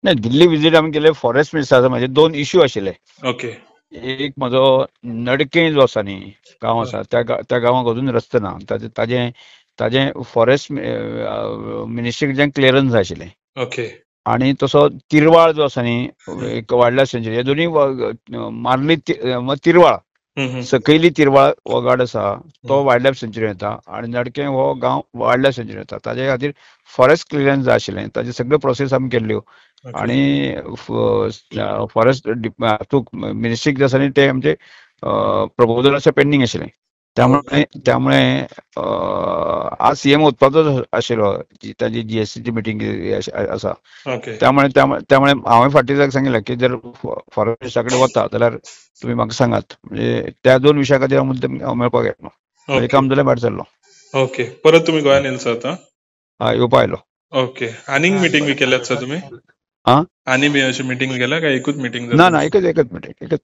नाही, दिल्ली विजीट आमी केले. फॉरेस्ट मिनिस्टर, म्हाजे दोन इश्यू आशिल्ले. एक म्हजो नडकें जो आसा न्ही गांव आसा, त्या गांवाक अजून रस्तो ना. ताजे ताजें ताजें फॉरेस्ट मिनिस्ट्रीकडच्यान क्लियरन्स जाय आशिल्लें. आणि तसो तिरवाळ जो आसा न्ही, एक वायल्ड लायफ सेंच्युरी, हे दोन्ही मारली तिरवाळ, सकयली तिरवाळ हो गाड आसा तो वायल्ड लायफ सेंच्युरी येता आणि नडकें हो गांव वायल्ड लायफ सेंच्युरी येता. ताजे खातीर फॉरेस्ट क्लियरन्स जाय आशिल्लें. ताजे सगळे प्रोसेस आमी केल्ल्यो आणि फॉरेस्ट मिनिस्ट्रीक जे आसा न्ही, ते आमचे प्रपोजल अशें पेंडींग आशिल्लें. त्यामुळे त्यामुळे आज सीएम वचपाचो आशिल्लो, ताजी जीएसटीची मिटींग आसा. त्यामुळे त्यामुळे त्यामुळे हांवें फाटीं ताका सांगिल्लें की जर फॉरेस्टा कडेन वता जाल्यार तुमी म्हाका सांगात. म्हणजे त्या दोन विशया खातीर हांव मुद्दम हांव मेळपाक येतलो. म्हणजे काम जालें, भायर सरलो. ओके, परत तुमी गोंयान येयले सर आतां? हय, येवपा आयलो. ओके, आनीक मिटींग बी केल्यात सर तुमी? आं? आनी बी अशी मिटींग केल्या काय एकूच मिटींग? ना ना, एकच मिटींग, एकच.